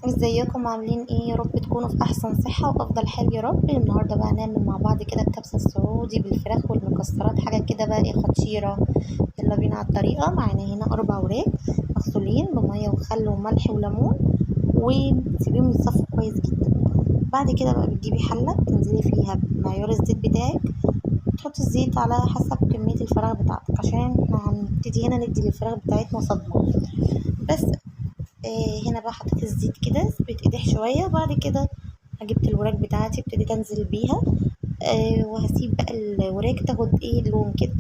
ازيكم عاملين ايه؟ يا رب تكونوا في احسن صحة وافضل حال يا رب. النهارده بقى هنعمل مع بعض كده الكبسه السعودي بالفراخ والمكسرات، حاجة كده بقى ايه خطيرة. يلا بينا على الطريقة. معانا هنا 4 اوراق مغسولين بميه وخل وملح وليمون، وتسيبيهم يتصفوا كويس جدا. بعد كده بقى بتجيبي حله تنزلي فيها بمعيار الزيت بتاعك، تحطي الزيت على حسب كمية الفراخ بتاعتك، عشان احنا هنبتدي هنا ندي للفراخ بتاعتنا صدمة. بس هنا بقى حطيت الزيت كده بيتقدح شوية. بعد كده جبت الوراك بتاعتي ابتديت انزل بيها، وهسيب بقى الوراك تاخد ايه لون كده.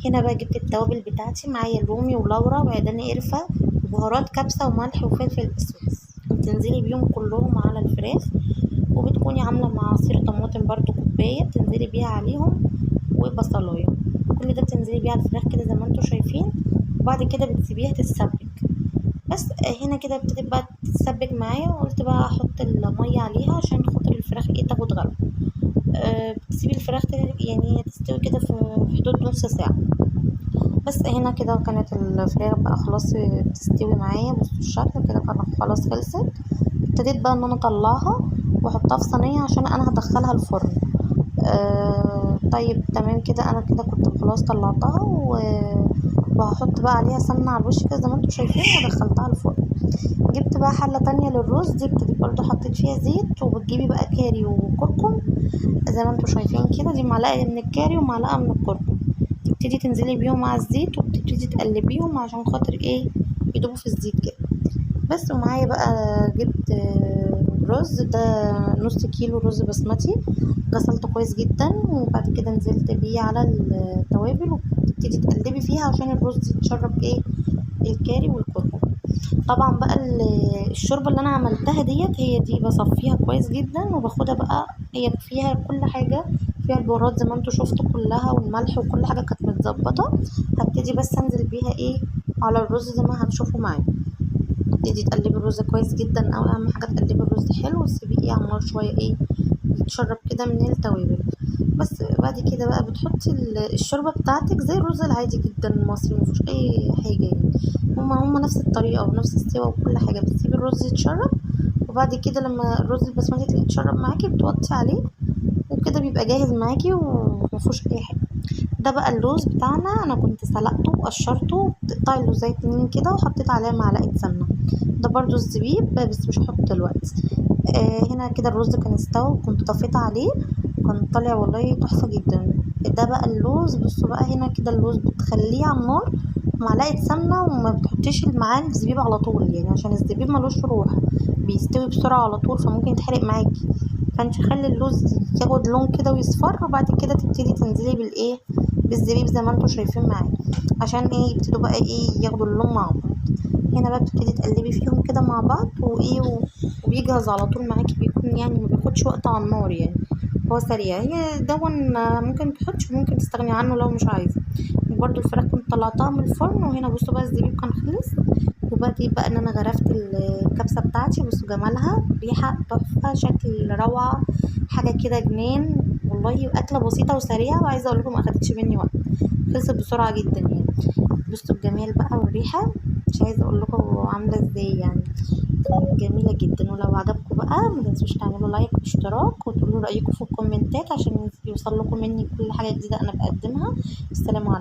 هنا بقى جبت التوابل بتاعتي، معايا رومي ولورا وعيدان قرفه وبهارات كبسة وملح وفلفل اسود، بتنزلي بيهم كلهم على الفراخ. وبتكوني عامله مع عصير طماطم برضو كوباية بتنزلي بيها عليهم، وبصلايه، كل ده بتنزلي بيها على الفراخ كده زي ما انتم شايفين. وبعد كده بتسيبيها تتسبك. بس هنا كده ابتدت بقى تتسبك معايا، وقلت بقى احط المية عليها عشان خاطر الفراخ ايه تاخد غلوه. بتسيبي الفراخ يعني تستوي كده في حدود نص ساعة. بس هنا كده كانت الفراخ بقى خلاص بتستوي معايا. بصوا الشكل كده كان خلاص خلصت. ابتديت بقى ان انا اطلعها واحطها في صينية عشان انا هدخلها الفرن. طيب تمام كده، انا كده كنت خلاص طلعتها وهحط بقى عليها سمنه على الوش كده زي ما انتم شايفين، ودخلتها الفرن. جبت بقى حله تانية للرز، دي ابتديت برضو حطيت فيها زيت، وبتجيبي بقى كاري وكركم زي ما انتم شايفين كده، دي معلقه من الكاري ومعلقة من الكركم، تبتدي تنزلي بيهم على الزيت وبتبتدي تقلبيهم عشان خاطر ايه يدوبوا في الزيت كده. بس ومعايا بقى جبت رز، ده نص كيلو رز بسمتي، غسلته كويس جدا، وبعد كده نزلت بيه على التوابل، وبتبتدي تقلبي فيها عشان الرز يتشرب ايه الكاري والكركم. طبعا بقى الشوربة اللي انا عملتها ديت هي دي بصفيها كويس جدا وباخدها بقى، هي فيها كل حاجة، فيها البهارات زي ما انتوا شفتوا كلها والملح وكل حاجة كانت متظبطه. هبتدي بس انزل بيها ايه على الرز زي ما هتشوفوا معايا. تبتدي تقلبي الرز كويس جدا، او اهم حاجة تقلبي الرز حلو، وتسيبيه ايه على النار شوية ايه يتشرب كده من التوابل. بس بعد كده بقى بتحطي الشوربة بتاعتك زي الرز العادي جدا المصري، مفيهوش اي حاجة يعني، هما نفس الطريقة ونفس السوا وكل حاجة. بتسيبي الرز يتشرب، وبعد كده لما الرز البسمتي تلاقيه اتشرب معاكي بتوطي عليه، وكده بيبقى جاهز معاكي ومفيهوش اي حاجة. ده بقى اللوز بتاعنا، انا كنت سلقته وقشرته، تقطعي اللوزايه 2 كده، وحطيت عليها معلقه سمنه. ده برضو الزبيب بس مش هحطه دلوقتي. هنا كده الرز كان استوى وكنت طفيت عليه، كان طالع والله تحفة جدا. ده بقى اللوز، بصوا بقى هنا كده اللوز بتخليه على النار معلقه سمنه، وما بتحطيش معاه الزبيب على طول يعني، عشان الزبيب ملوش روح، بيستوي بسرعة على طول فممكن يتحرق معاكي. فانت خلي اللوز ياخد لون كده ويصفر، وبعد كده تبتدي تنزلي بالايه بالزبيب زي ما انتم شايفين معايا، عشان ايه يبتدوا بقى ايه ياخدوا اللون مع بعض. هنا بقى بتبتدي تقلبي فيهم كده مع بعض، وايه وبيجهز على طول معاكي، بيكون يعني ما بياخدش وقت على النار يعني، هو سريع. هي دون ممكن تحطش وممكن تستغني عنه لو مش عايزه. وبرده الفراخ كنت طلعتها من الفرن، وهنا بصوا بقى الزبيب كان خلص. وبدي بقى ان انا غرفت الكبسه بتاعتي، بصوا جمالها، ريحه تحفة، شكل روعه، حاجة كده جنان والله. اكله بسيطة وسريعة، وعايزه اقول لكم ما اخدتش مني وقت، خلصت بسرعة جدا يعني. بصوا الجمال بقى والريحه، مش عايزه اقول لكم عامله ازاي يعني، جميلة جدا. ولو عجبكم بقى ما تنسوش تعملوا لايك واشتراك، وتقولوا رايكم في الكومنتات عشان يوصل لكم مني كل حاجة جديدة انا بقدمها. السلام عليكم.